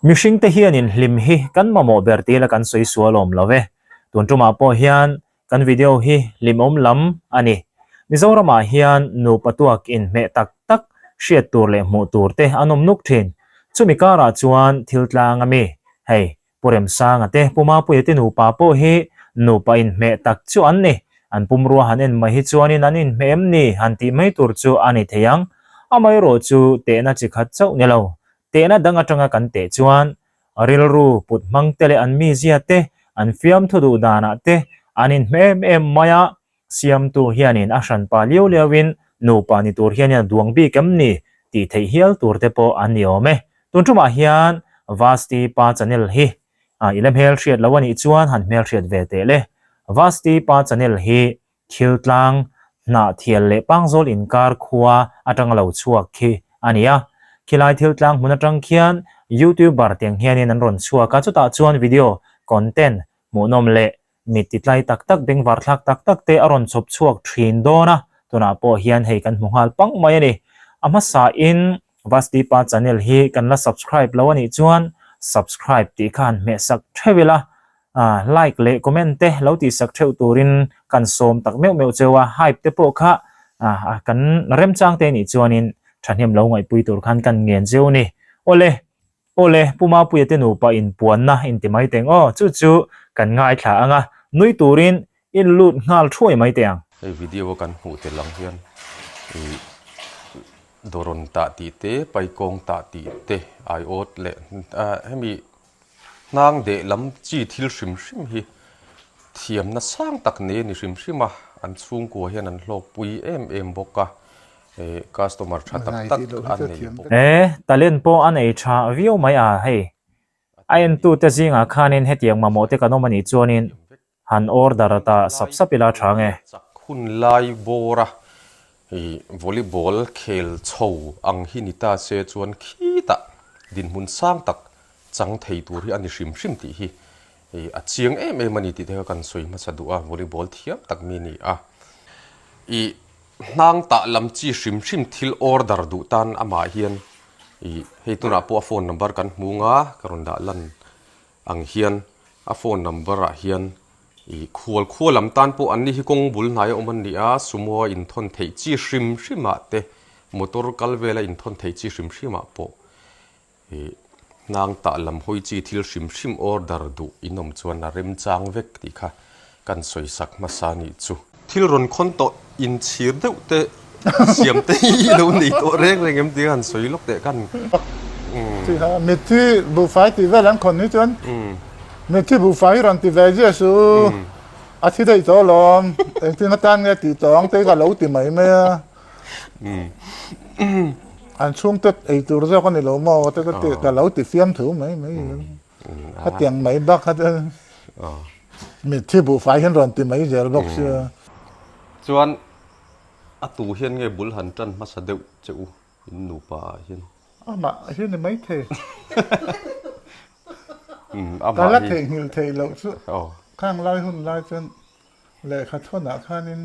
Mihringte hianin hlim hi kan mamawh ber ti ila kan sawi sual awm lo e. Tun tumah pawh hian kan video hi hlimawm lam a ni. Mizoramah hian nupa tuak inhmeh tak tak hriat tur leh hmuh tur te an awm nuk thin. Chumi karah chuan thil tlang a mi? Hei, Pu Remsanga te, Pu Mapuia te nupa pawh hi nupa inhmeh tak chu an ni. An pumrua han en mai hi chuanin an inhmeh em ni han tih mai tur chu a ni thei ang. Amaherawh chu tehna chi khat chauh ni lo. Tehna dang atanga kan teh chuan rilru put hmang te leh an mizia te, an fiamthu duh danah te an inhmeh em em mai a, Siamtu hianin a hranpa liau liauin nupa ni tur hianin a duang bik em ni tih theih hial tur te pawh an ni awm e. Tun tumah hian Vasti pa channel hi i la hmelhriat lo a nih chuan han hmelhriat ve teh le. Vasti pa channel hi thil tlang, hnah thial leh pangzawl inkar khua atanga lo chhuak khi a ni a. Khilai thil tlang hmun atang khian YouTuber tiang hianin an rawn chhuak a, chutah chuan video content hmuhnawm leh Mit ti tlai tak tak, bengvar thlak tak tak te a rawn chhawp chhuak thin dawn a, tunah pawh hian hei kan hmu nghal pang mai a ni. A hmasa in Vasdeepa channel hi kan la subscribe lo a nih chuan subscribe tih kha han hmeh sak theuh ila, like leh comment te lo tih sak theuh turin kan sawm tak meuh meuh cheu a, hype te pawh kha kan remchang te nih chuanin thahnem lo ngaihpui tur khan kan ngen cheu a ni. Awle. Awle, Pu Mapuia te nupa inpuanna inti mai teng aw, chu chu kan ngaithla ang a, nui turin in lut nghal thuai mai teh ang. Hei video a kan hmuh tel ang hian ih dawrawn tah tih te, paikawng tah tih te, aiawt leh ah hemi hnang deh lam chi thil hrim hrim hi thiamna sang tak nei a ni hrim hrim a, an chhungkua hian an hlawkpui em em bawk a. Customer tha tak tak a nei bawk. E, talent pawh a nei tha viau mai a hei. A entute zingah khanin hetiang mamawh te kan awm a nih chuanin han order ta sap sap ila tha nge. Chak hun lai bawra volleyball khel chho ang hi ni ta se chuan khitah dinhmun sang tak chang thei tur hi a ni hrim hrim tih hi a chiang em em a ni tih te kha kan sawi hmasa duh a, volleyball thiam tak mi ni a. Ih Hnang tah lam chi hrim hrim thil order duh tan amah hian ih hei tunah pawh a phone number kan hmu nga ka rawn dah lan ang hian a phone number ah hian ih khual khua lam tan pawh an ni hi kawng bul hnai a awm an ni a sumo a inthawn theih chi hrim hrim ah te motor kal vel a inthawn theih chi hrim hrim ah pawh Ih, hnang tah lam hawi chi thil hrim hrim order duh in awm chuan a remchang vek tih kha kan sawi sak hmasa nih chu. Thil rawn khawn tawh inchhir deuh te siam te hi i lo nei tawh reng reng em tih kha han sawi lawk teh khan. Tih mitthi buhfai tih vel an khawn hi chuan mitthi buhfai hi rawn ti ve ziah suh a thi daih tawh alawm engtin atan nge tih tawh ang te hi ka lo ti mai mai a. An chhungte ei tur zawk a ni lo maw te ka ti ka lo ti fiam thu mai mai hetiang mai bak kha chu mitthi buhfai hian rawn ti mai zel bawk sia. Chuan a tu hian nge bul han tan hmasa deuh che u in nupa ah hian? Amah hi ni maithei. Ka la theihnghilh theih loh chu khang lai hun lai chuan lehkha thawnah khanin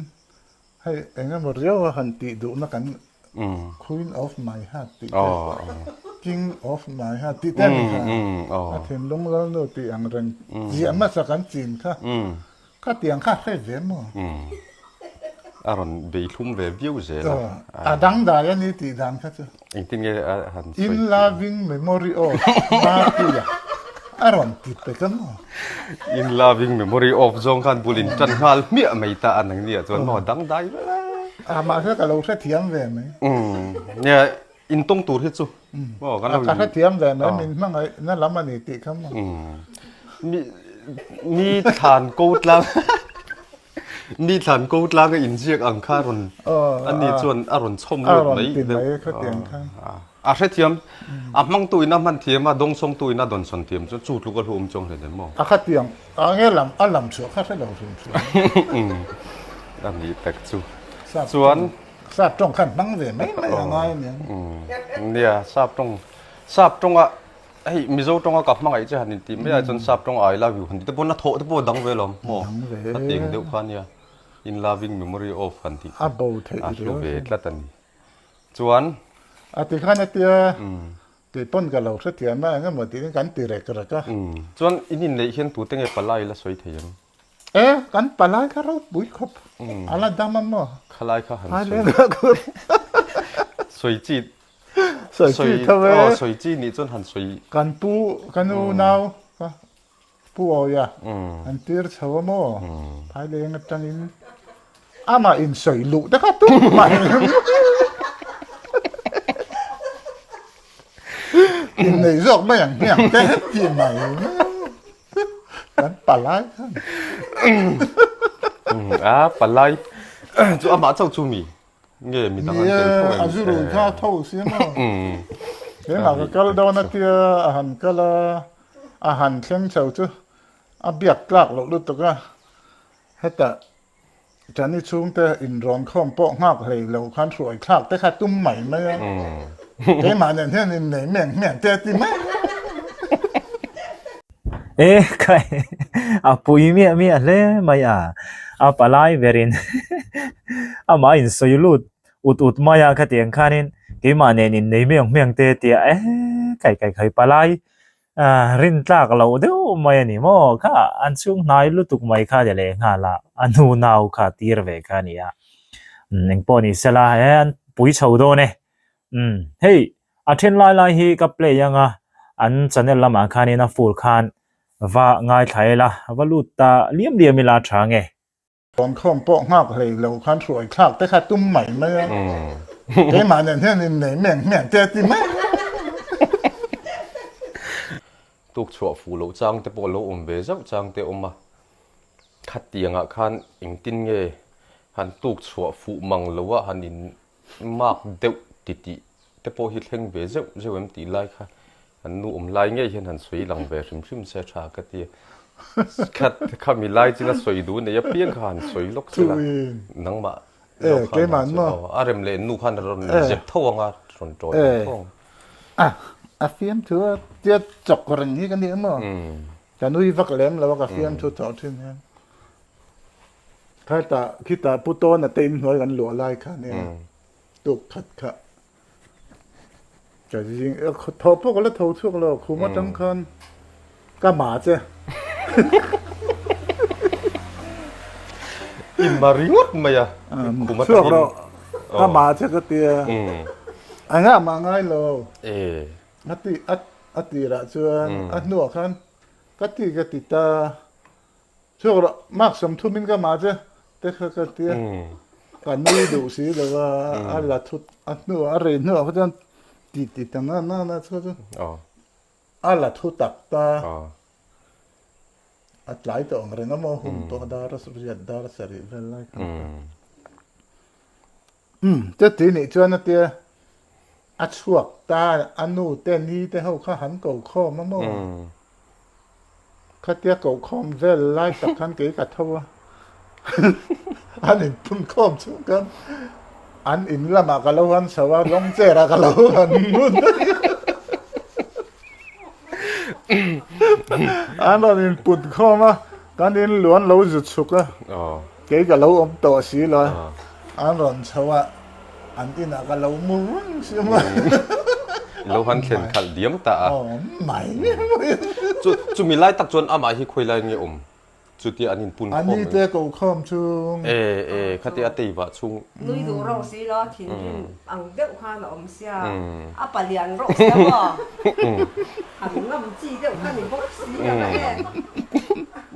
Hei eng emaw riau a han tih duhna kan Queen of my heart tih te, King of my heart tih te a ni kha. A thinlung lalnu tih ang reng ziah hmasa kan chin kha. Khatiang kha hre ve maw? A rawn beithlum ve viau zel a. A dangdai a ni tih dan kha chu. Engtin nge a han sawi? In loving memory of Mapuia a rawn ti pek a maw? In loving memory of zawng khan bul in tan nghal hmiah mai ta a nang nia chuan maw dangdai vek a. A mahse ka lo hrethiam ve mai. Umm nia in tawng tur hi chu maw kan lo. Ka hrethiam ve mai min hmangaih na lam a ni tih kha maw. Umm mi mi thlan ko tlang. Mi thlan ko tlanga inziak ang kha rawn ani chuan a rawn chhawm lut mai deuh. A hrethiam a hmangtu in a hman thiam a dawngsawngtu in a dawnsawn thiam chuan chu tluk a hlu awm chuang hle hle maw. A khatiang a nge lam a lam chhuah kha hre lo hrim hrim. A nih tak chu. Chuan sap tawng khan hmang ve mai mai a ngai aniang. Nia sap tawng sap tawnga Hei Mizo tawnga ka hmangaih che han intih mai ah chuan sap tawng I love you han tih te pawh na thawh te pawh a dang ve lo maw? A teng deuh kha nia in loving memory of han tih kha a hlu ve tlat a ni. Chuan A ti khan a tia. Kei pawn ka lo hrethiam a, eng emaw tiin kan ti rek rek a. Chuan in inneih hian tute nge palai la sawi thei ang? E, kan palai kha ropui khawp, a la dam a maw? Khalai kha han sawi. Sawi chi. Sawi chi tho e. Aw, sawi chi nih chuan han sawi. Kan pu, ka nu nau kha Pu Awia an tir chho a maw? Phaileng atangin amah insawi luh te kha tum mai. Innei zawk mai ang hmiang te ti mai. Kan palai khan. A palai chu amah chauh chu mi nge mi dang an tel tho em? A zu rui kha tho si maw? Keimah ka kal dawn a tia a han kal a. A han thleng chho chu a biak tlak loh lutuk a, hetah Chani chhungte inrawn khawm pawh nghak hlei lo khan hruai thlak te kha tum mai mai a, keimah nen hian innei meng hmiang te a ti mai. E khai, a pui miah miah hle mai a, a palai berin amah insawi lut ut ut mai a khatiang khanin keimah nen innei meng hmiang te a ti a, e khai khai khai palai Rin tlak loh deuh mai a ni maw? Kha an chhung hnai lutuk mai kha ni leh nghal a, a nu nau kha tir ve kha a ni a. Engpawh ni sela he an pui chho dawn e. Hei a then lai lai hi ka play anga an channel lamah khanin a full khan va ngaithla ila, va lut ta liam liam ila a tha nge. Rawnkhawm pawh nghak hlei lo khan hruai thlak te kha tum mai mai a, keimah nen hian innei meng hmiang te a ti mai. Tuk chhuah fuh loh chang te pawh lo awm ve zauh chang te awm a, khatiangah khan engtin nge han tuk chhuah fuh mang lo a han in Mark deuh ti tih te pawh hi thleng ve zeuh zeuh em tih lai kha an nu awm lai ngei hian han sawi lang ve hrim hrim se tha ka ti a. Khat kha mi lai china sawi duh nei apiang kha han sawi lawk se la nangmah zawk khan han sawi aw a rem leh nu khan a rawn zep tho ang a rawn tawi ang tho ang. A a fiamthu a tia chawk reng hi ka ni emaw ka nui vak lem lo a ka fiamthu tawh thin hian. Khatah khitah Pu Tawna te inhnuai kan luah lai kha nia tuk khat kha ka zing tho pawh ka la tho chhuak lo khum atang khan ka ma che. I ma ringawt mai a khum atangin. Chhuak rawh ka ma che ka tia engah mah ngai lo a ti a tirah chuan a hnuah khan ka ti ka ti ta. Chhuak rawh, mark 30 in ka mah che te kha ka tia. Ka nui duh si lo a, a la thut a hnuah a rei hnuah kha chuan ti ti ta na na na chu chu a la thu tak ta. A tlai tawh ang reng a maw hun pawh dar a riat dar a sarih vel lai khan. Umm chuti nih chuan a tia a chhuak ta a nu te ni te ho kha han ko khawm a maw? Khatia ko khawm vel lai tak khan kei ka tho a an in phun khawm chung khan an in lamah ka lo han chho a rawng chair ah ka lo han ngun an rawn in put khawm a kan in luan lo zu chhuk a. Kei ka lo awm tawh si lo a, an rawn chho a, an inah ka lo mu reng si a. Lo han thlen khalh diam ta a. Aw mai. Chu chumi lai tak chuan amah hi khawi lai nge awm? Chutia an inpun khawm. Ani te ko khawm chung. E e khatia a tei vah chung. Nui duh reuh si lo, thinrim ang deuh khan a awm sia, a palian reuh sia maw? Han ngam chi deuh kha ni bawk si lo e.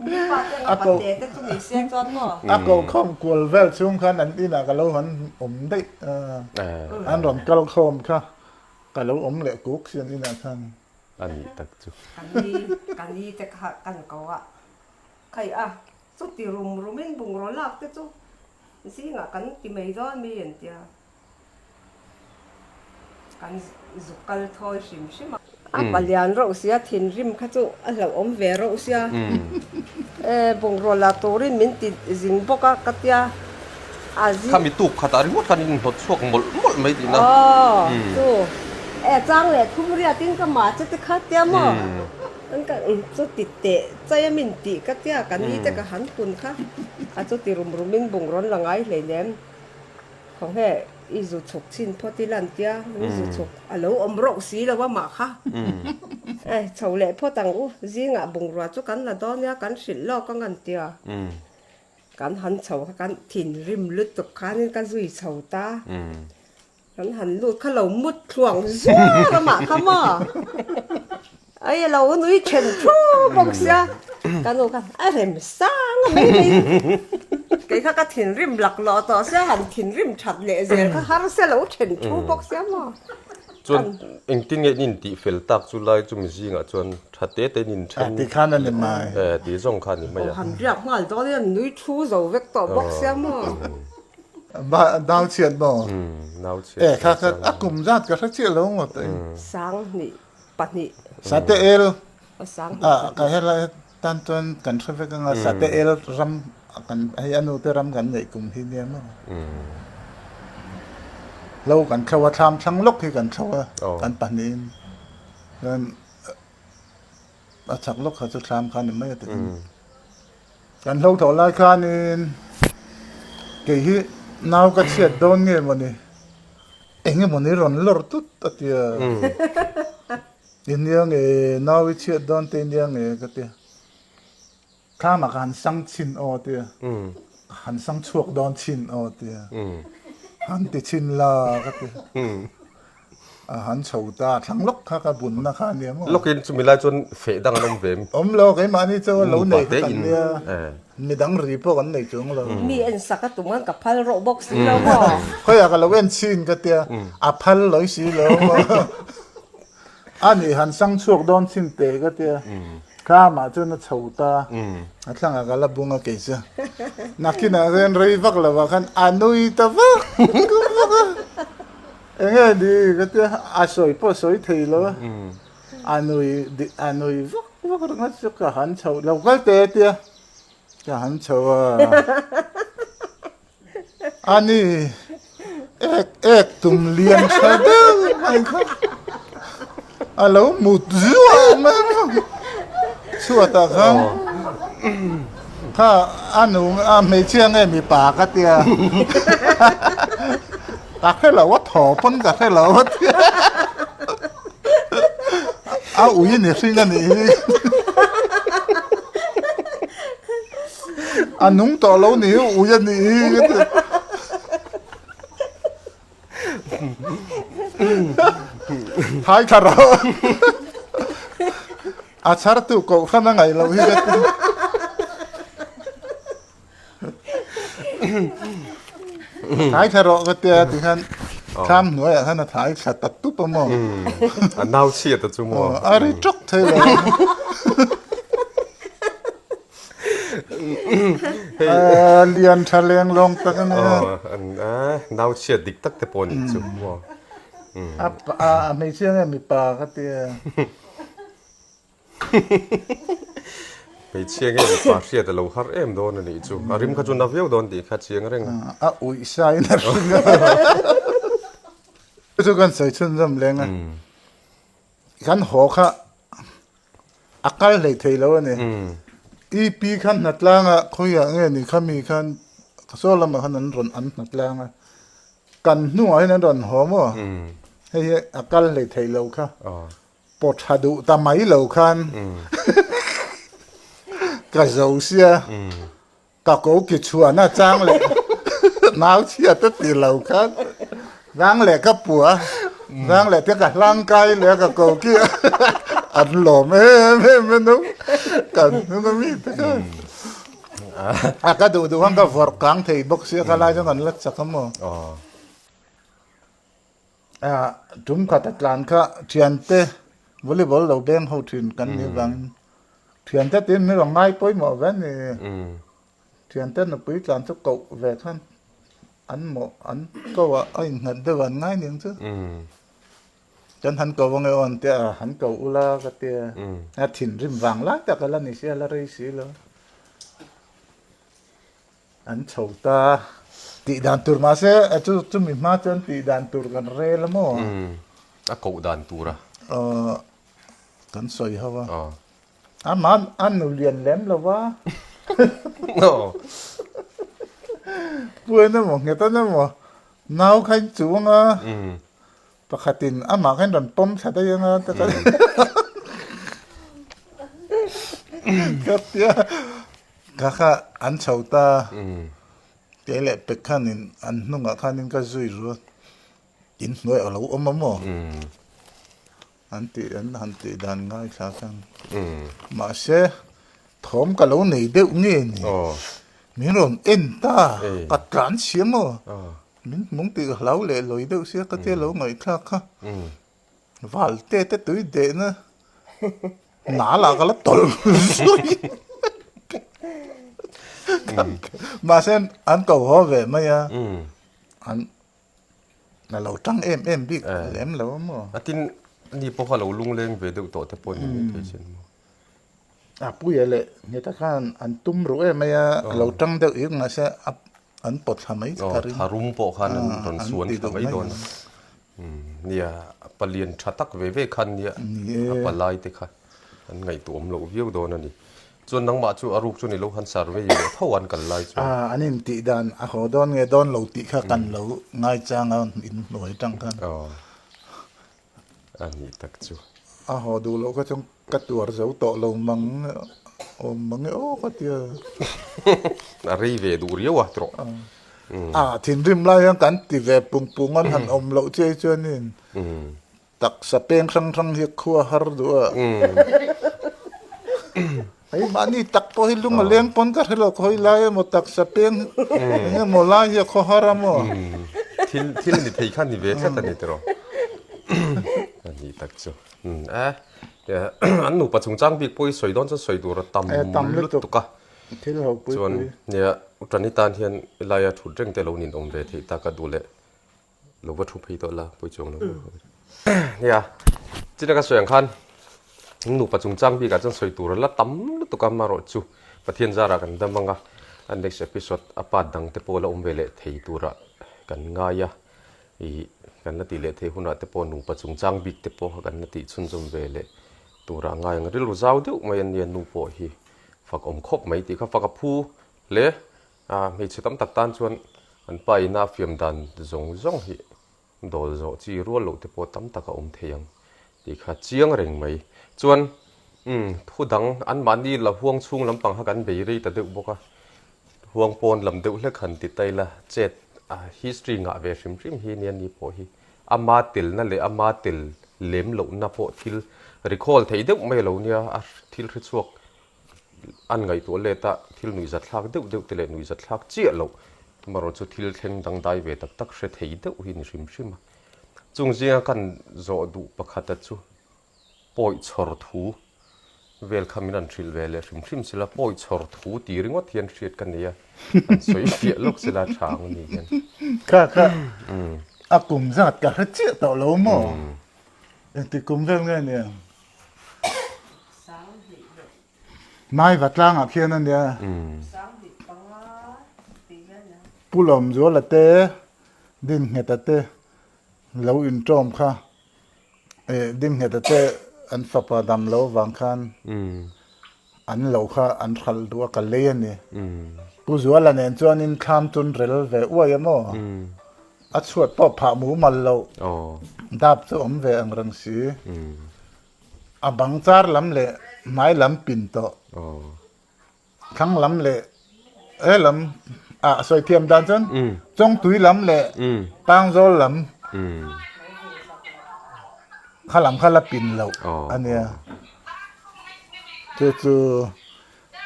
Mi pa te anga pate te chu ni se chuan maw? A ko khawm kual vel chhung khan an inah ka lo han awm daih a, an rawn kal khawm kha ka lo awm leh kuk si an inah khan. A nih tak chu. Ka ni, ka ni te kha kan ko a, khai a, chuti rum rumin bungraw lak te chu zingah kan ti mai dawn mi an tia. Kan zuk kal thawi hrim hrim a. A palian reuh sia, thinrim kha chu a hlauhawm ve reuh sia. E, bungraw la turin min ti zing bawk a ka tia. A zi. Khami tuk khatah ringawt khan in hnawt chhuak mawlh mawlh mai tihna. Aw, chu. E, chang leh thum riatin ka mah che te kha tia maw? An ka chu ti teh chai a min tih ka tia, ka ni te ka han kun kha. A chu ti rum rumin bungraw an la ngai hleinem. Khawnge. I zu chhuk chhin phawt ila an tia, an zu chhuk a lo awm rawh si lo a mah kha. E, chho leh phawt ang u, zingah bungrua chu kan la dawn nia, kan hrilh lawk ang an tia. Kan han chho kha kan thinrim lutuk khanin ka zui chho ta. Kan han lut kha lo mut thluang zuar a mah kha maw? Ai a lo nui then thu bawk sia, ka nu khan a rem sang a mai mai. Kei kha ka thinrim laklawh tawh sia, han thinrim that leh zel kha har sia lo then thu bawk sia maw? Chuan engtin nge in intih fel tak chu lai chu mi zingah chuan tha te te in inthen ti khan a ni mai. Eh ti zawng kha a ni mai a. Aw han riak nghal dawn in an nui thu zo vek tawh bawk sia maw? Nau chhiat maw? Nau chhiat. Eh kha kha a kum zat ka hre chiah lo ngawt e. Sanghnih pahnih. Sate el. Sanghnih pahnih. Ka helai tan chuan kan hre vek anga Sate el ram kan hei a nu te ram kan neih kum hi nia maw? Hlo kan thlo a thlam thlang lawk hi kan thlo a kan pahnihin chuan a chak lawk kha chu thlam kha ni mai a ti. Kan hlo thawh lai khanin kei hi nau ka chhiat dawn nge mawni eng emawni rawn lawr tut a tia i nia nge nau i chhiat dawn te i nia nge ka tia thlamah ka han sang chhin aw a tia ka han sang chhuak dawn chhin aw a tia han ti chhin la ka tia. A han chho ta, thlang lawk kha ka bunna kha a nia maw? Lawkin chumi lai chuan feh dang an awm ve em? Awm lo, keimahni chu lo nei kha kan nia, midang ri pawh kan nei chuang lo. Mi en sak a tum khan ka phal rawh bawk si lo maw? Khawiah ka lo en chhin ka tia, a phal lawi si lo maw? A nih han sang chhuak dawn chhin teh ka tia, thlamah chuan a chho ta, a thlangah ka la bung a kei chu. Nakinah hian rei vak lovah khan a nui ta vak vak a. Enge ni ka tia a sawi pawh sawi thei lo a, a nui a nui vak vak ringawt chu ka han chho lo kal teh a tia ka han chho a, a ni ek ek tum lian tha deuh mai kha a lo mut zuah mai a, chhuatah khan Kha a nu a hmeichhia nge mipa ka tia ka hre lo a thaw pawn ka hre lo a tia a ui ni hring a nih hi a nung tawh lo ni hi ui a nih hi ka ti Thai thla rawh. A chhar tu koh hran a ngaih loh hi ka ti. Thai thla rawh ka tia ti khan thlam hnuaiah khan a thai thla ta tup a maw. A nau chhiat a chu maw. A ri tawk thei lo. Lian tha leng lawng tak a nia. Nau chhiat dik tak te pawh nih chu maw. A hmeichhia nge mipa ka tia. Hmeichhia nge mipa hriat a lo har em dawn a nih chu. A rim kha chu na viau dawn tih kha chiang reng. A uih sa in a hring a. Chu kan sawi chhunzawm leng a. Kan haw kha a kal hlei thei lo a ni. EP khan hnatlanga khawiah nge ni kha mi khan saw lamah khan an rawn an hnatlang a. Kan hnuah hian an rawn haw maw? Hei hi a kal hlei thei lo kha. Paw tha duh ta mai lo khan ka zo sia. Ka ko ki chhuahna chang leh nau chhiat a ti lo khan zang leh ka pua zang leh te ka hlang kai leh a ka ko ki an lawm em em a no kan hnung a mi te khan a ka duh duh khan ka vawrh kang thei bawk sia ka lai chuan kan la chak a maw tum khat a tlan kha thiante volleyball lo beng ho thin kan nih vangin Thiante tin mi rawn ngai pawimawh ve ni. Thiante nupui tlan chu koh ve khan an mawh an ko a, a innghat deuh an ngai ning chu. Chuan han ko ange aw an tia a, han ko ula ka tia. A thinrim vang lai tak a la ni sia, a la rei si lo. An chho ta tih dan tur mahse chu chumi hma chuan tih dan tur kan rel a maw? A koh dan tur a. Aw. Kan sawi ho a. Amah a nu lian lem lo va. Puan emaw nghet an emaw. Nau kha in chuang a, pakhatin amah kha in rawn pawm thla daih ang a ta ka ka tia ka kha an chho ta kei leh pek khanin an hnungah khanin ka zui ru a, in hnuai a lo awm a maw? An tih an han tih dan ngaithla khan mahse thawm ka lo nei deuh nge ni min rawn en ta ka tlan chhia maw min hmung tih ka hlau leh lawi deuh sia ka tia lo ngaihthlak kha val te te tui dehna nal ah ka la tawlh zui mahse an ko haw ve mai a an A lo tang em em bik lem lo a maw? A tin ni pawh kha lo lungleng ve deuh tawh te pawh ni mai thei sin maw? A puia leh ngheta khan an tum ruh em mai a, a lo tang deuh ik mahse a an pawt thla mai ka ring. Tharum pawh khan an rawn suan thla mai dawn a. Nia, palian tha tak ve ve khan nia a palai te kha an ngaihtuah awm loh viau dawn a ni. Chuan nangmah chu a ruk chu ni lo han survey leh tho an kal lai chuan. A, an intih dan a haw dawn nge dawn lo tih kha kan lo ngaichang a in hnuai tang khan. Aw, a nih tak chu. A haw duh loh kha chuan ka tuar zo tawh lo mang awm mang e aw ka ti a. A rei ve duh riau a tawh. A, thinrim lai hian kan ti ve pung pung an han awm loh chiai chuanin Taksa peng hrang hrang hi khua har duh a. Hei mahni tak pawh hi lung a leng pawn ka hre lo khawi lai emaw taksa peng eng emaw lai hi a khaw har a maw. Thil thil ni thei kha ni ve tlat a ni tiraw. A nih tak chu. E an nupa chungchang bik pawh hi sawi dawn chuan sawi tur a tam lutuk a. Thil ho pui pui. Chuan nia Tani tan hian laia thut reng te lo ninawm ve theih tak a duh leh. Lo va thu phei tawh la, pawi chuang lo. Nia, china ka sawi ang khan nupa chungchang bikah chuan sawi tur a la tam lutuk a, amaherawh chu Pathian zarah kan dam ang a, a next episode a part dang te pawh la awm ve leh thei turah kan ngai a, ih kan la tih leh theih hunah te pawh nupa chungchang bik te pawh kan la tih chhunzawm ve leh turah a ngai ang. Rilru zau deuh mai a nia nu pawh hi fak awm khawp mai tih kha fak a phu hle. A hmeichhe tam tak tan chuan an pa ina a fiam dan zawng zawng hi dawl zawh chi rual loh te pawh tam tak a awm thei ang tih kha chiang reng mai. Chuan umm thu dang anmahni la huang chhung lampang kha kan bei rei ta deuh bawk a, huang pawn lam deuh hlek han ti ta ila chet a history ngah ve hrim hrim hi nia ni pawh hi ama telna leh ama tel lem lohna pawh thil recall thei deuh mai a lo nia a thil hre chhuak An ngaihtuah let a, thil nuihzatthlak deuh deuh te leh nuihzatthlak chiah loh amaherawh chu thil thleng dangdai ve tak tak hre thei deuh hi ni hrim hrim a. Chung zinga kan zawh duh pakhata chu pawi chhawr thu vel kha min han hrilh ve leh hrim hrim sela, pawi chhawr thu ti ringawt hian hriat ka nei a, han sawi fiah lawk sela tha ang ni hian. Kha kha a kum zat ka hre chiah tawh lo maw? Engti kum vel nge nia? Naiva tlangah khian a nia. Pu Lawmzuala te, Dinnghet-a te lo inṭawm kha eh Dinnghet-a te an fapa dam lo avang khan an lo kha an hralh duh a ka lei a ni. Pu Zuala nen chuanin thlam chun rel ve uai a maw? A chhuat pawh phah mumal loh dap chu awm ve ang reng si. A bang char lam leh hmai lam pin tawh. Thlang lam leh he lam ah sawi thiam dan chuan Chawngtui lam leh Pangzawl lam kha lam kha la pin loh a nia. Chu chu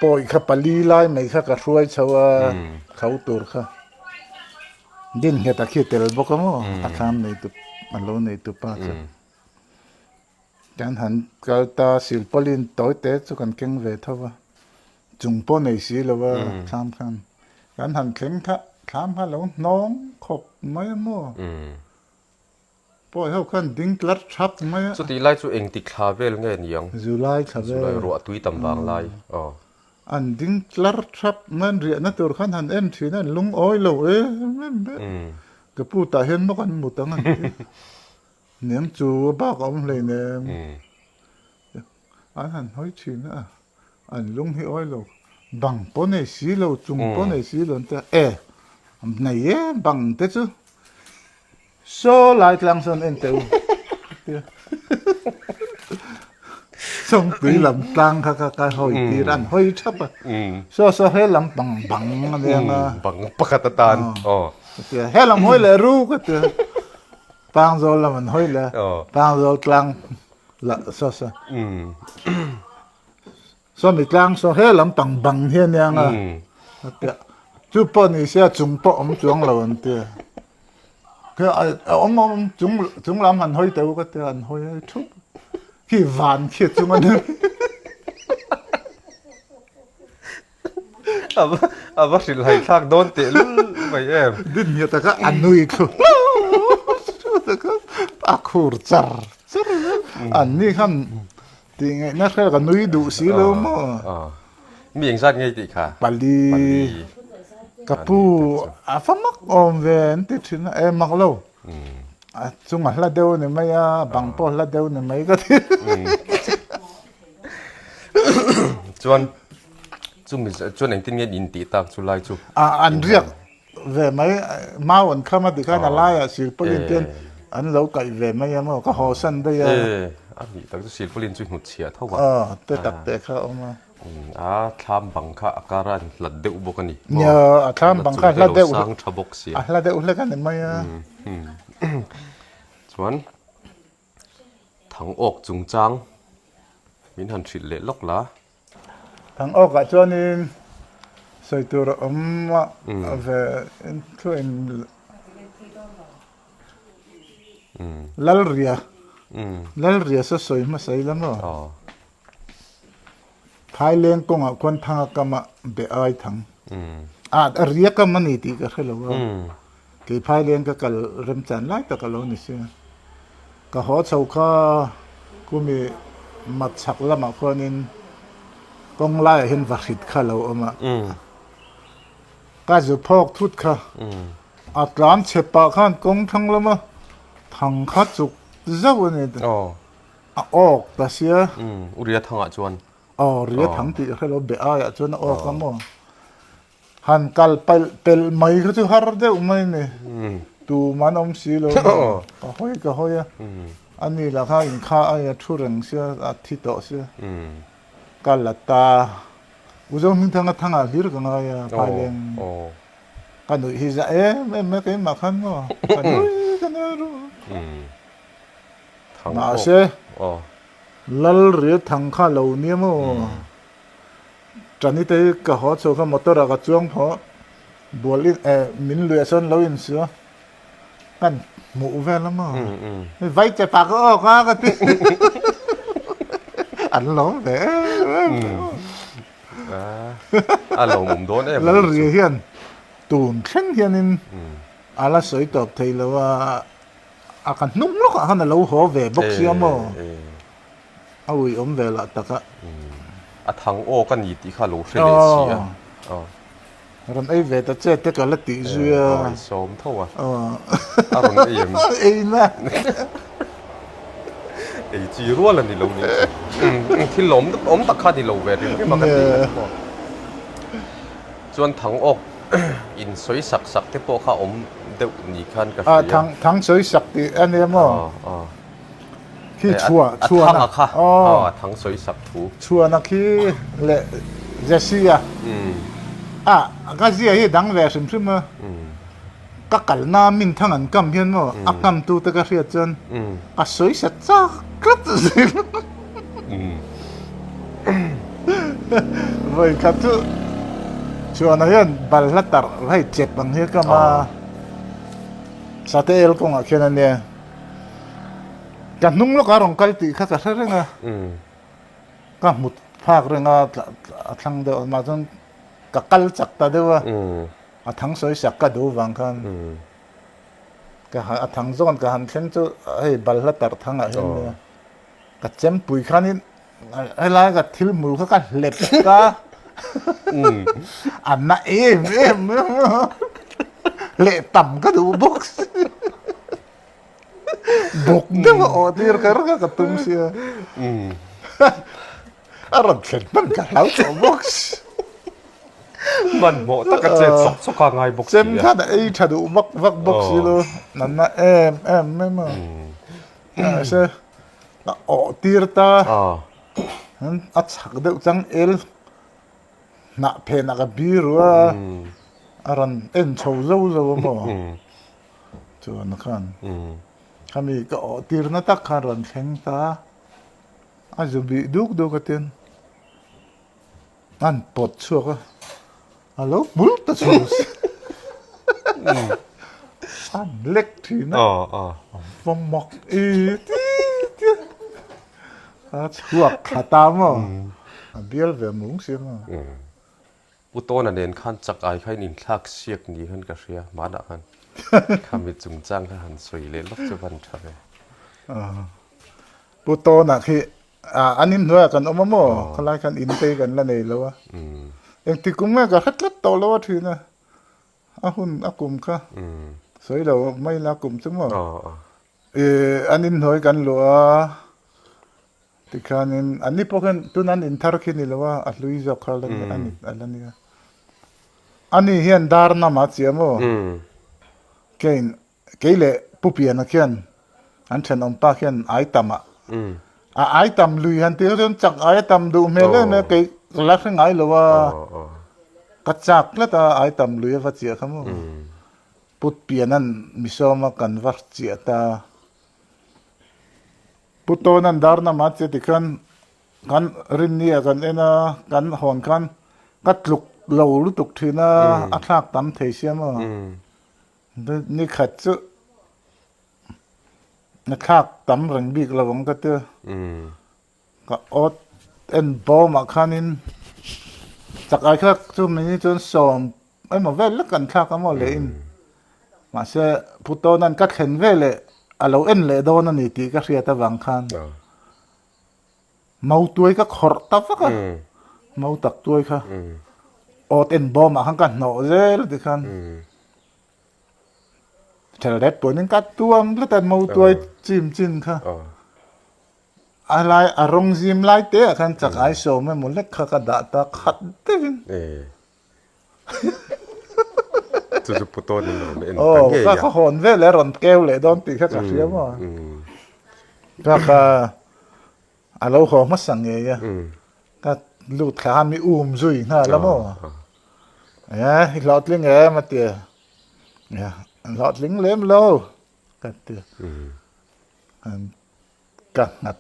pawi kha pali lai mai kha ka hruai chho a kho tur kha. Dinnghet a khi tel bawk a maw a thlam neitu a lo neitu pa chu. Kan han kal ta silpawlin tawi te chu kan keng ve tho va, chung pawh nei si lo va thlam khan kan han thleng kha thlam kha lo hnawng khawp mai a maw? Pawi ho khan ding tlar thap mai a. Chutih lai chu engtik thla vel nge ni ang? July thla vel. July ruah tui tam vang lai aw. An ding tlar thap mai an riahna tur khan han en thin a an lungawi lo em em em. Ka pu tah hian maw kan mut ang an ti. Niang chu a bak a awm hleinem. An han hawi thin a, an lung hi awi lo. Bang pawh nei si lo, chung pawh nei si lo an ti a, e nei e bang te chu. Saw lai tlang sawn en teh u tia Sawngtui lam tlang kha kha ka hawi tir a an hawi thap a saw saw he lam pang bang a nia nga bang pakhat atan aw ka tia he lam hawi leh ru ka tia Pangzawl lam an hawi leh a Pangzawl tlang la saw saw Sawmi tlang saw he lam pang bang hi a nia nga a tia chu pawh ni se a chung pawh awm chuang lo an tia. A awm awm chung chung lam han hawi teuh ka tia an hawi a thup khi van khi chung a ni. A va hrilh hai thlak dawn teh lul mai em. Din nge taka a nui thlu taka a khur char char an ni khan tih ngaihna hre ka nui duh si lo maw. Mi engzat ngei tih kha? Pali. Ka pu a fa mak awm ve an ti thin a, e mak lo. A chung a hla deuh a ni mai a, bang pawh a hla deuh a ni mai ka ti. Chuan chumi chuan engtin nge in tih tak chu lai chu? A an riak ve mai, mau an kham a tikhan a laiah silpaulin te an lo kaih ve mai a maw, ka haw san daih a. E, a nih tak chu silpaulin chu hnutchhiah tho a. Aw, te tak te kha a awm a. A thlam bang kha a kar a hlat deuh bawk a ni. Nia, a thlam bang kha a hla deuh. Sang tha bawk sia. A hla deuh hlek a ni mai a. Chuan Thangawk chungchang min han hrilh leh lawk la. Thangawkah chuanin sawi tur a awm a ve thuin Lalria Lalria saw sawi hmasa ila maw? Phaileng kawngah khuan Thanga kama be ai thang. A a ria kam a ni tih ka hre lo a. Kei Phaileng ka kal remchan lai tak a lo ni sia. Ka haw chho kha kumi mat chhak lamah khuanin kawng laiah hian vahrit kha a lo awm a. Ka zu phawk thut kha. A tlan chhe pah khan kawng thlang lama thang kha chuk zauh a ni. A awk ta sia. U Ria thangah chuan. Aw, Ria thang tih hre lo be aiah chuan a awk a maw. Han kal pel pel mai kha chu har deuh mai ni. Tum an awm si lo maw. Ka hawi ka hawi a. A ni lah kha inkha aia thu reng sia, a thi tawh sia. Ka la ta. U Zohmingthanga thangah hlir ka ngai a, Phaileng. Ka nuih hi za em em mai keimah khan maw. Ka nui ka nui ru. Mahse, Lalria thang kha lo nia maw? Tani te hi ka haw chho kha motor ah ka chuang phawh bual in eh min luiah sawn lo insuh a kan hmuh vel a maw? Hei vai che pa ka awk a ka ti an lawm ve em em A lawmawm dawn em Lalria hian tun thleng hianin a la sawi tawp thei lo a. A ka hnung lawkah khan a lo haw ve bawk sia maw? A ui awm ve lah tak a. A thang awk a ni tih kha a lo hre leh si a. Rawn ei ve ta che te ka la tih zui a. Aw, i sawm tho a. A rawn ei em? Ei na. Ei chi rual a ni lo nih chu. Thil lawm awm tak kha a ni lo ve rim rim a ka ti maw. Chuan thang awk in sawi sak sak te pawh kha awm deuh ni khan ka hria. Thang thang sawi sak tih a nia maw? Khi chhuah chhuahna. A thang a kha. Aw thang sawi sak thu. Chhuahna khi leh Jesse a. A ka zia hi dang ve hrim hrim a. Ka kalna min thang an kam hian maw a kam tu te ka hriat chuan ka sawi sa chak tlat zel. Vawi khat chu chuan ah hian balhla tarh hei chep ang hi a kam a sate el kawngah khian a nia ka hnung lawkah a rawn kal tih kha ka hre reng a ka hmu phak reng a a thlang deuh a mah chuan ka kal chak ta deuh a a thang sawi sak ka duh vang khan ka a thang zawn ka han thleng chu hei balhla tarh thangah hian nia. Ka chempui khanin helai ka thil hmul kha ka hlep ka a na em em leh tam ka duh bawk si bawk deuh a awh tir kher kha ka tum sia a rawn thlen hman ka hlau tawh bawk si. Hmanhmawh taka chet sawk sawk a ngai bawk si a. Chem khan a ei tha duh vak vak bawk si lo. Natna em em mai maw. Mahse a awh tir ta. A chak deuh chang el hnah phenah ka bir u a. A rawn en chho zo zo a maw. Chuan khan khami ka awh tirna tak khan rawn thleng ta. A zu bih duk duk a tin. An pawt chhuak a, a lo hmul ta chho si. An lek thin a, a va mak e ti ti a. A chhuak thla ta maw? A bial ve mung si maw? Pu Tawna nen khan chak ai kha in inthlak siak ni khan ka hria, hmanah khan khami chungchang kha han sawi leh lawk chu van tha ve. Pu Tawna khi an inhnuaiah kan awm a maw? Khalai khan in te kan la nei lo a. Engti kum nge ka hre tlat tawh lo a thin a, a hun a kum kha sawi lo mai la kum chu maw? An inhnuai kan luh a. Tikhanin an ni pawh khian tuna an inthar khi ni lo a, a hlui zawk kha a ni a la nia. Ani hian dar nam a chiam aw. Kein kei leh Pu Piana khian an thenawm pa khian ai tam a, a ai tam lui han tih chuan chak ai a tam duh hmel em em a, kei ka la hre ngai lo a, ka chak tlat a ai tam lui a va chiah kha maw. Pu Piana'n misawma kan va chiah ta. Pu Tawnan dar nama che tikhan kan rinni ah kan en a, kan hawn khan ka tluk lo lutuk thin a, a thlak tam thei sia maw? Ni khat chu a thlak tam reng bik lo ang ka ti a, ka awt en bawmah khanin chak ai kha chu mini chuan sawm Emaw vel lek kan thlak a maw leh in. Mahse Pu Tawnan ka thlen veleh a lo en leh dawn a ni tih ka hriat avang khan Mautuai ka khawrh ta vak a, Mau tak tuai kha awt en bawmah khan ka hnawh zel ti khan Thelret puanin ka tuam tlat a Mautuai chim chin kha. A lai a rawng zim lai te ah khan chak ai sawm emaw lek kha ka dah ta khat deuhin. Chu chu Pu Tawnin rawn en ta ngei a. Ka hawn vel e rawn keu leh dawn tih kha ka hria maw. Ka ka a lo haw hmasa ngei a. Ka lut thla a mi um zui nghal a maw. E i hlawhtling em a ti a. Hlawhtling lem lo ka ti a. Ka nghat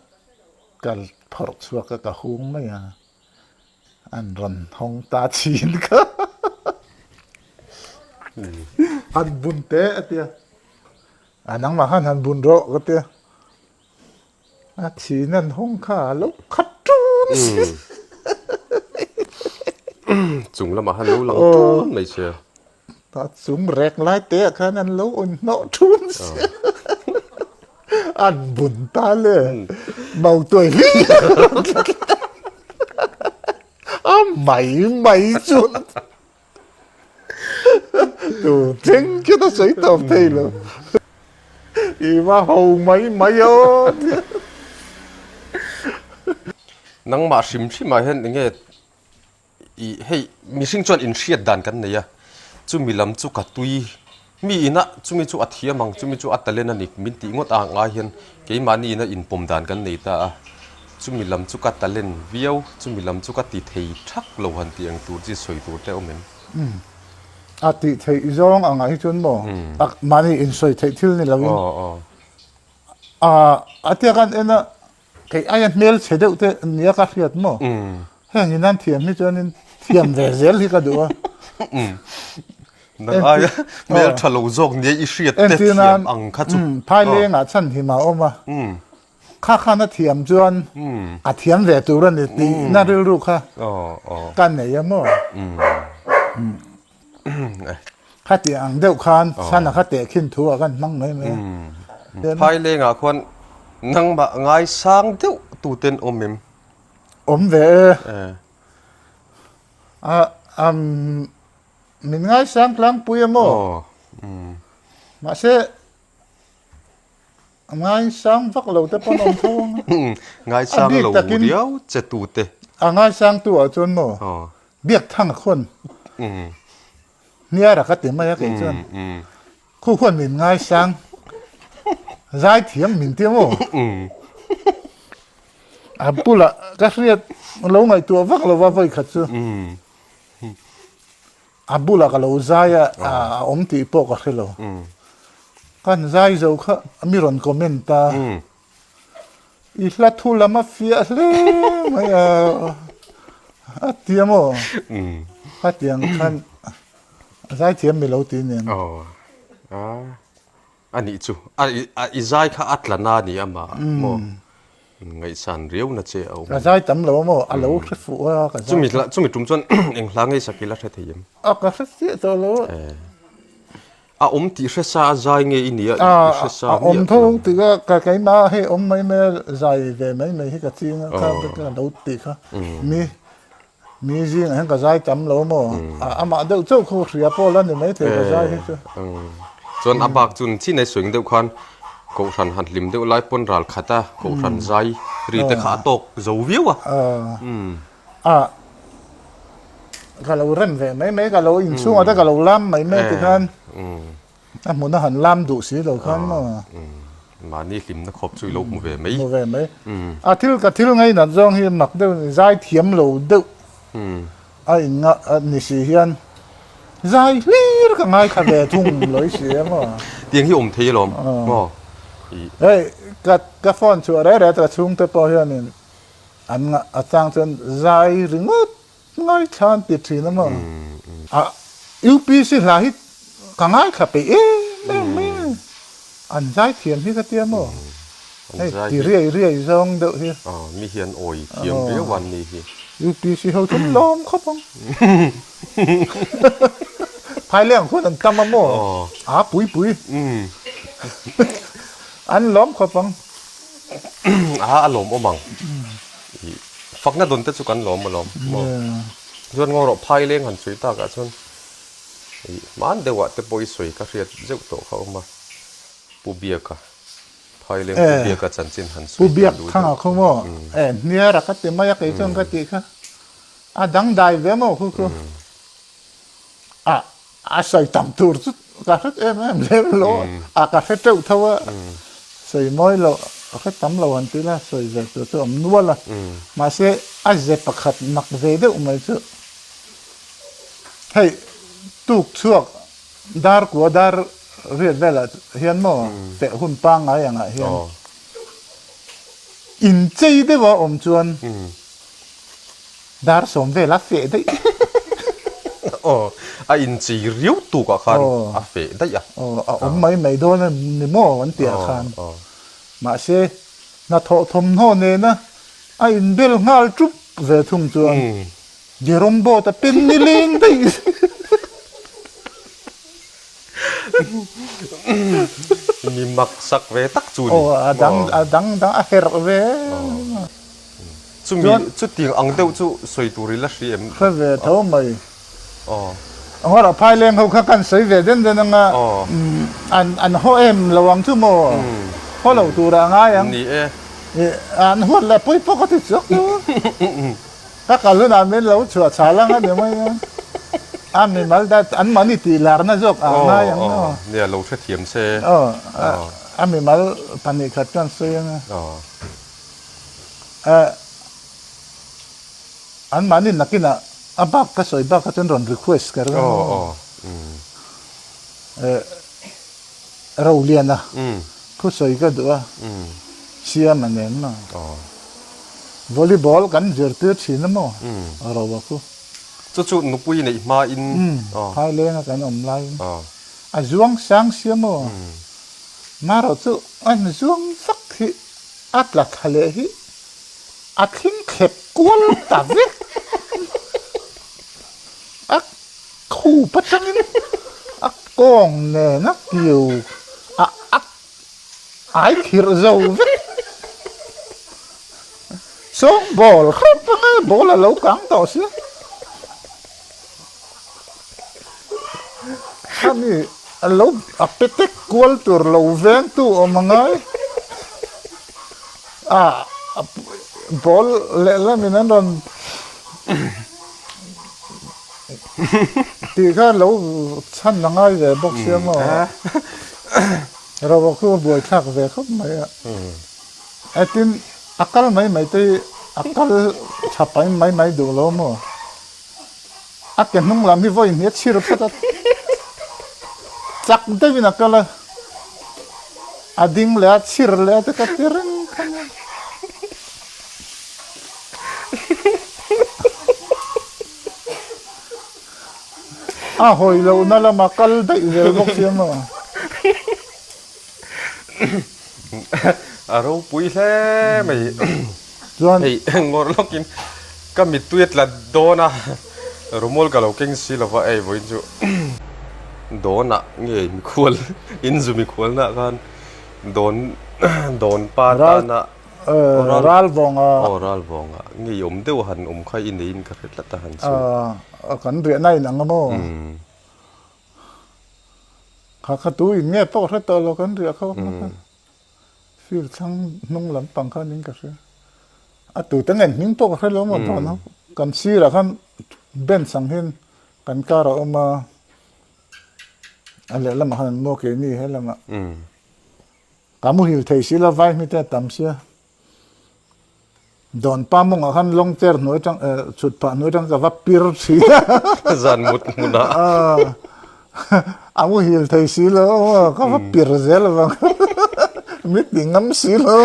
ka phawrh chhuak a ka hung mai a, an rawn hawng ta chin kha. Han bun teh a tia, a nangmah khan han bun rawh ka tia, a thin an hawng kha a lo khat ṭun si. Chung lamah khan lo lang ṭun mai sia. Ta chung rek lai te ah khan an lo awn hnawh thun si. An bun ta le. Mau tuai hli. A mai mai chu. Tu thleng khi ta sawi tawp thei lo. I va ho mai mai aw. Nangmah hrim hrim ah hian enge I hei mihring chuan inhriat dan kan nei a, chumi lam chu ka tui mi ina chumi chu a thiam ang chumi chu a talent a ni min tih ngawt ang ai hian keimahni ina inpawm dan kan nei ta a, chumi lam chu ka talent viau chumi lam chu ka ti thei thak lo han tih ang tur chi sawi tur te awm em? A tih theih zawng angah hi chuan maw mahni insawi theih thil ni lovin a tia kan en a Kei aia hmel chhe deuh te nia ka hriat maw? Heng in an thiam hi chuanin thiam ve zel hi ka duh a. Nang aia hmel tha lo zawk nia i hriat te thiam ang kha chu. Phailengah chhan him a awm a. Kha khan a thiam chuan a thiam ve tur a ni tihna rilru kha ka nei a maw? Khati ang deuh khan chhan a kha tehkhin thu ah kan hmang mai mai a. Phailengah khuan nangmah ngaisang deuh tuten awm em? Awm ve e. A min ngaisang tlangpui a maw? Mahse Ngaisang vak lo te pawn awm tho ang a. Ngaisang lo riau che tu te. A ngaisang tu ah chuan maw Biakthanga khuan. Hniara ka ti mai a kei chuan. Khu khuan min ngaisang. Zaithiam min ti maw? A bulah ka hriat lo ngaihtuah vak lo va vawi khat chu. A bulah ka lo zai a, a awm tih pawh ka hre lo. Kan zai zo kha mi rawn comment a. I hla thu lam a fiah hle mai a, a ti a maw? Khatiang khan zaithiam mi lo ti nen. Aw, a a nih chu. A i zai kha a tla na ni a mah maw? Ngaihsan riau na che a awm. Ka zai tam lo a maw? A lo hre fuh a ka zai. Chumi chumi tum chuan eng hla ngei sak ila hre thei em? A ka hre chiah tawh lo a. A awm tih hre sa a zai nge i nia i hre sa A awm tho tih ka ka keimah hei awm mai mai a zai ve mai mai hi ka ching a kha ka lo tih kha mi mi zingah hian ka zai tam lo maw amah deuh chauh khaw hria pawh la ni mai thei ka zai hi chu. Chuan a bak chun chin ei suing deuh khan kohhran han hlim deuh lai pawn ral khat a kohhran zai ri te kha a tawk zo viau a. A ka lo rem ve mai mai ka lo inchhungah te ka lo lam mai mai tikhan a hmuna han lam duh si lo khan maw. Mahni hlimna khawp chu i lo hmu ve mai. Hmu ve mai. A thil ka thil ngainat zawng hi mak deuh a ni, zai thiam lo deuh a in ni si hian zai hlir ka ngaithla ve thung lawi si a maw. Tiang hi awm thei alawm maw. Hei ka phone chhuah reh reh ta chhungte pawh hianin An a chang chuan zai ringawt ngaithla an ti thin a maw? A UPC hla hi ka ngaithla peih em em mai a, an zai thiam hi ka tia maw? Hei ti riai riai zawng deuh hi. Mi hian awi thiam viau an ni hi. UPC ho chu an lawm khawp ang. Phaileng khuan an tam a maw? A pui pui. An lawm khawp ang. A a lawm awm ang. I fakna dawn te chu kan lawm alawm maw. Chuan ngaw rawh phai leng han sawi takah chuan i hman deuhah te pawh i sawi ka hriat zeuh tawh kha awm a. Pu Biaka phai leng Pu Biaka chanchin han sawi Pu Biak thanga khaw maw e hniara ka ti mai a kei chuan ka tih kha a dangdai ve maw khu khu. A a sawi tam tur chu ka hre em em lem lo a ka hre teuh tho a sawi mawi lo ka hre tam lo an ti la sawi ve tur chu a awm nual a mahse a ze pakhat mak ve deuh mai chu hei tuk chhuak dar kua dar riat velah hian maw feh hun pangngai angah hian inchei deuh a awm chuan. Dar sawm vel a feh daih. Aw, a inchei riau tuk ah khan a feh daih a. Aw, a awm mai mai dawn a ni maw an tih ah khan. Mahse, hnathawh thawmhnaw nena a inbel nghal ṭup ve thung chuan Jerome boat a pen ni leng daih. Mi mak sak ve tak chu ni. Aw, a dang a dang dang a herh ve. Chumi chutiang ang deuh chu sawi tur i la hri em? Hre ve tho mai. Ngawrah Phaileng ho kha kan sawi ve den den anga an an haw em lo ang chu maw? Haw lo turah a ngai ang. Ni e. An huat leh pawi pawh ka ti chhuak chu. Ka kal hunah min lo chhuah chhal ang a ni mai a. A mimal dat an mahni tih larna zawk a ngai ang maw? Nia lo hrethiam se. A mimal 2 khat chuan sawi anga. An mahni nakinah a bak ka sawi bak kha chuan rawn request ka ring a maw? Roliana thu sawi ka duh a, Siama nen maw? Volleyball kan zirtir thin a maw? Roa khu. Chu chu nupui neih hmain. Phailenga kan awm laiin a zuang sang sia maw? Marawh chu an zuang vak hi A tla thla leh hi a thling thlep kual ta vek. A khup atangin a kawng nen a kiu a a ai khirh zo vek. Sawng ball hrep anga ball a lo kang tawh sia. Khami a lo a petek kual tur lo vengtu awm a ngai. A ball leh lamin an rawn Tih kha lo chhan a ngai ve bawk sia maw? Rova khu a buaithlak ve khawp mai a. E tin, a kal mai mai te hi a kal tha pai mai mai duh lo maw? A ke hnung lam hi vawiin hi a chhir phawt a, chak deuhin a kal a, a ding leh a chhir leh a te ka ti reng kha nia. A hawi lohna lama kal daih zel bawk sia maw? A ropui hle mai. Chuan hei ngawrh lawkin ka mittui a tla dawn a, rumol ka lo keng si lova ei vawiin chu dawnah nge mikhual inzu mikhualnaah khan dawn dawn pa tana Ralvawnga aw Ralvawnga nge i awm deuh han awm kha i neiin ka hre tlat a han sawi. Kan riahna in ang a maw? Kha kha tu in nge pawh hre tawh lo kan riah kha awm a. Field thlang hnung lampang khan in ka hria. A tute ngen hming pawh ka hre lo maw dawn a. Kan sirah khan bench ang hian kan kar a awm a. A lehlamah khan an mu a keini he lamah. Ka muhil thei si lo vai hmite a tam sia. Dawn pa mawngah khan long chair hnuai atang chhut phah hnuai atang ka va pir thin a. Zan mut hmunah. A muhil thei si lo ka va pir zel avang mi ti ngam si lo.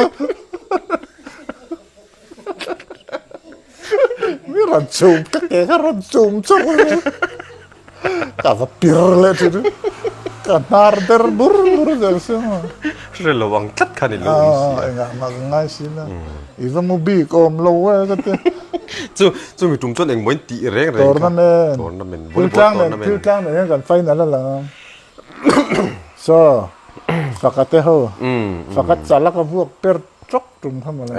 Mi rawn chum ka ke kha rawn chum chawk a ka va pir leh thin a ka hnar der bur bur zel sia maw. Hre lo ang tlat khan i lo awm si a. Engah mah ka ngai si la i va mu bik awm lo e ka ti. Chu chumi tum chuan engmaw in tih reng reng kha. Tournament. Tournament volleyball tournament. Thil tlang nen hian kan final a lang a. So faka te ho faka chala ka vuak per tawk tum kha mawle.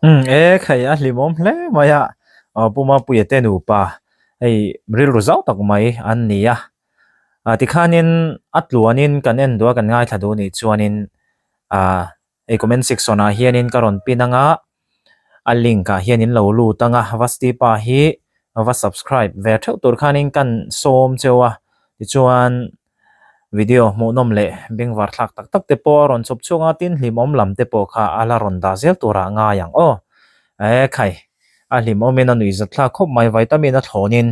Umm e khai a hlimawm hle mai a Pu Mapuia te nupa hei rilru zau tak mai an ni a ah tikhanin a tluanin kan en duh a kan ngaithla duh nih chuanin ah hei comment section ah hianin ka rawn pin anga a link ah hian in lo lut anga Vasti pa hi va subscribe ve theuh tur khanin kan sawm cheu a tichuan Video hmuhnawm leh bengvar thlak tak tak te pawh a rawn chawp chhuak a, tin hlimawm lam te pawh kha a la rawn dah zel turah a ngai ang aw. E khai, a hlimawmin a nuihzat thlak khawp mai, vitamin a thlawnin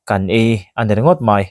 kan ei a ni ringawt mai.